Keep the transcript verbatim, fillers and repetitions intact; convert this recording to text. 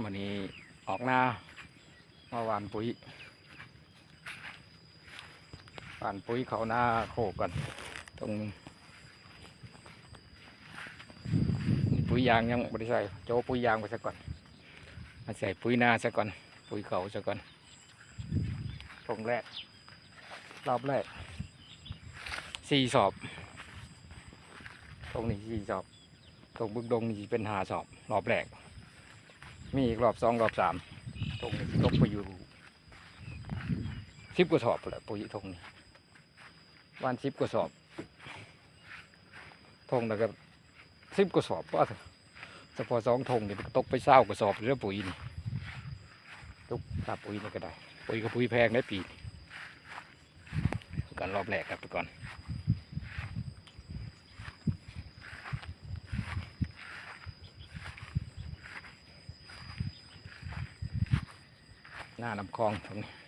มื้อนี้ออกนามาหว่านปุ๋ย หว่านปุ๋ยเข้านาโคกก่อน ตรงนี้ ปุ๋ยยางยังบ่ได้ใส่ โจ้ปุ๋ยยางไปซะก่อน มาใส่ปุ๋ยนาซะก่อน ปุ๋ยเขาซะก่อน ท่งแรก รอบแรก สี่สอบ ท่งนี้สี่สอบ ท่งบึกดงนี่เป็นห้าสอบ รอบแรก มีอีกรอบสอง รอบสาม ท่งนี้ตกไปอยู่ สิบกว่าสอบแหละ ปุ๋ยท่งนี้ วันสิบกว่าสอบ ท่งแล้วก็สิบกว่าสอบ ว่าเถอะ เฉพาะสองท่งนี่ตกไปซาวกว่าสอบเรื่องปุ๋ยนี่ ตกค่าปุ๋ยนี่ก็ได้ ปุ๋ยก็ปุ๋ยแพงได้ปีนี้ กันรอบแรกครับไปก่อน หน้าน้ำคลองตรงนี้